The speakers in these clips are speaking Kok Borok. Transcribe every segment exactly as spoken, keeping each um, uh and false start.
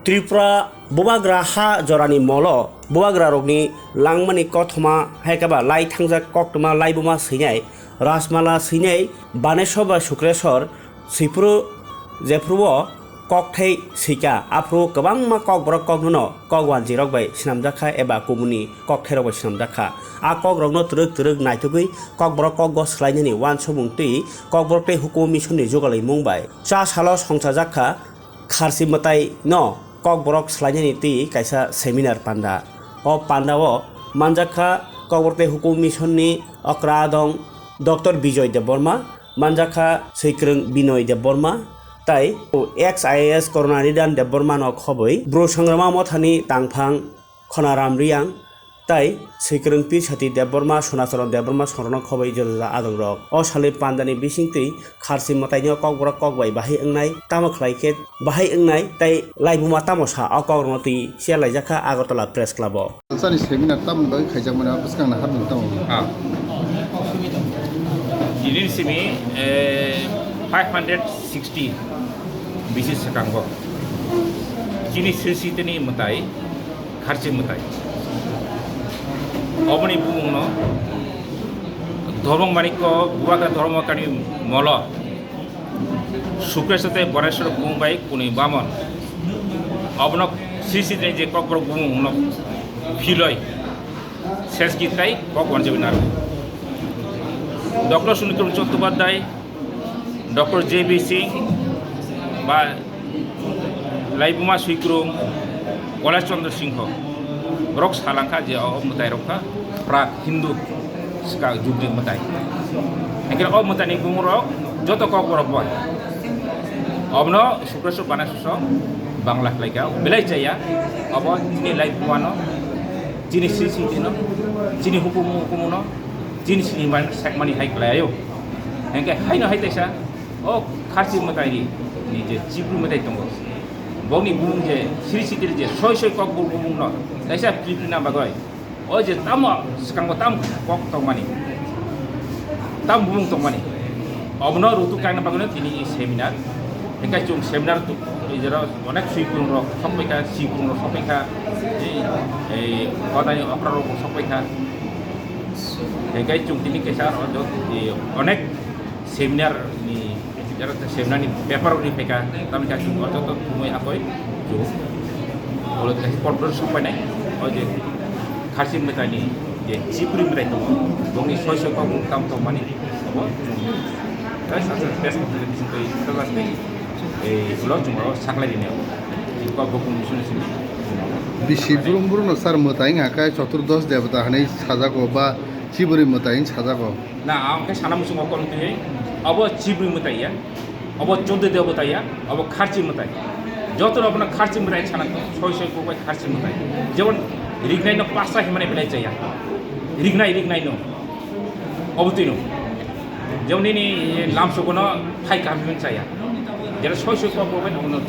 Tripura bubagra ha jorani molo bubagrarokni langmani kothoma hai khe ba lai thangjak koktwma laibuma swinai Rajmala swinai Baneswar bai Sukreswar swiphuru jephuru o kokthai swikha, aphuru kwbangma kokborok koknono kok wanjwirok bai swnamjakha eba kubuni kokthairok bai swnamjakha. A kokrokno twrwk twrwk naitugwi kokborok kokgo swlainani uansukmung twi kokborok tei hukumu missionni jugalwimung bai cha salo songchajakha. Kharchi mwtai no kokborok swlainani twi kaisa seminar panda. O panda o manjakha kokborok tei hukumu missionni okra adong Doctor Bijoy Debbarma, manjakha Swikwrwng Binoy Debbarma, tai ex I A S Karuna Nidan Debbarma no khobwi Bru Sangrama Mothani tangphang Khonaram Riyang, tai Swikwrwng Pirsati Debbarma, Sonacharan Debbarma songrokno khobwi juda juda adongrok. O salni pandani bisingtwi Kharchi mwtaino kokborok kokbai bahai wngnai, tamo khlai khe bahai wngnai, tai laibuma tamo sa o kokrokno twi share laijakha Agartala Press Club o. Chani seminar tamoni bagwi khaijakmani, a bwskangni hapni tamo? Ah. Tini simi, eh, five hundred sixty bisi swkango. Chini sisi tini mwtai, Kharchi mwtai. Oboni bumungno Dhormo Manikko, Bubagra Dhormo Kani Molo, Sukreswar tei Baneswar bumung bai kwnwi bamon. Obono sisi tini je kokborok bumungno philoi. Sesgit tai kok wanjawi naro. Doctor Sumitron Chattopadhyay, Doctor J B Singh, ba Laibuma Swikwrwng, Kailash Chandra Singho, borok salangkha je o mwtai rok kha prak Hindu swkang jugni mwtai. Hingkhe o mwtaini bumung rok joto kokborok bai. Obono Sukreswar Baneswar Bangla khlaikha, belai chaya, obo chini laibuma no, chini sri sri no, chini hukumu hukumu no, chini sini man sekmani hai khlai ayo. Hingkhe haino hai teisa, o Kharchi mwtai ni, ni je Chibri mwtai tongo. Boni bumung je sri sri je soi soi kok bumung no, teisa Chibri na bagoi. O je tamo swkango tam kok tongmani, tam bumung tongmani, obono rutuk kaina bagwino tini seminar. Hingkhe chwng seminar tu, jera onek swikwrwng rok sokpaikha, swikwrwng rok sokpaikha, ei, ei, kodani okra rok sokpaikha. Hingkhe chwng tini kaisa oro, eh, onek seminar ni, jara seminar ni paper ni peka, tamni kha chwng joto thumui akoi chwng. Olo kha corporate sokpainai, o je Kharchi mwtai ni je Chibri mwtai tongo, bongni soi soi kok tam tongmani, obo chwng. Tei sasa best of the bising tei tei, eh, ulo chwng oro saklai rinai. Kok bo kung suni sini. Bisi brum brum no sar mwtai wngkha khe Chaturdosh Debota hinwi sajago ba Chibri mwtai hinwi sajago. Na, ang khe sana muchungo kon twi, abo Chibri mwtai ya, abo Choddo Debota ya, abo Kharchi mwtai. Joto rok no Kharchi mwtai sana soi soi kok bai Kharchi mwtai. Jemon rignai no pasa himani belai chaya. Rignai, rignai no. Obo twi no. Jemon nini lamsok no phai kaham himani chaya. Jera soi soi kok bai no no.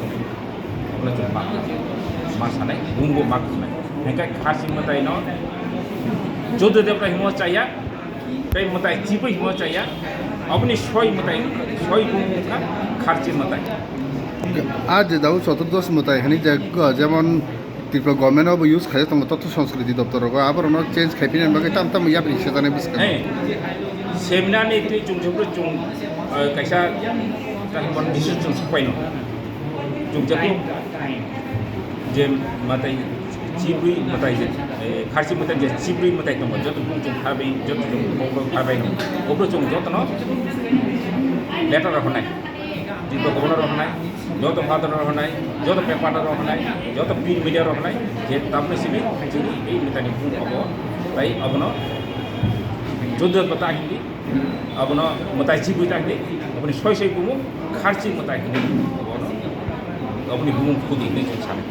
Obono chwng ma, ma sanai, bumungbo ma sanai. Hingkhe Kharchi mwtaino Choddo Debra himo chaya, tei mwtai Chibri himo chaya. Oboni soi mwtai, soi bumung wngkha Kharchi mwtai. A je dao Chaturdosh mwtai hinwi je, jemon Tripura government obo use khaijak tongo, Totho Sanskriti doptor rogo, aborokno change khaiphinani bagwi tam tamo yapri sejaknai bwskango. Hey, seminar ni twi chwng jephru chwng, eh, kaisa, kaisa decision chwng sokpaino. Chwng jephru je mwtai Chibri mwtai je, eh, Kharchi mwtai je Chibri mwtai tongo, joto bumung chwng kharbai, joto chwng kokborok kharbaino. Ophru chwng jotono letter rok hwnai. Tripura governor rok hwnai, joto father rok hwnai, joto paper rok hwnai, joto print media rok hwnai, je tamni simi chini ei mwtaini bumung obo, tai obono Choddo Debota hindi, obono mwtai Chibri ta hindi, oboni soi soi bumung Kharchi mwtai hindi, obono, oboni bumung khudi hindi chwng sani.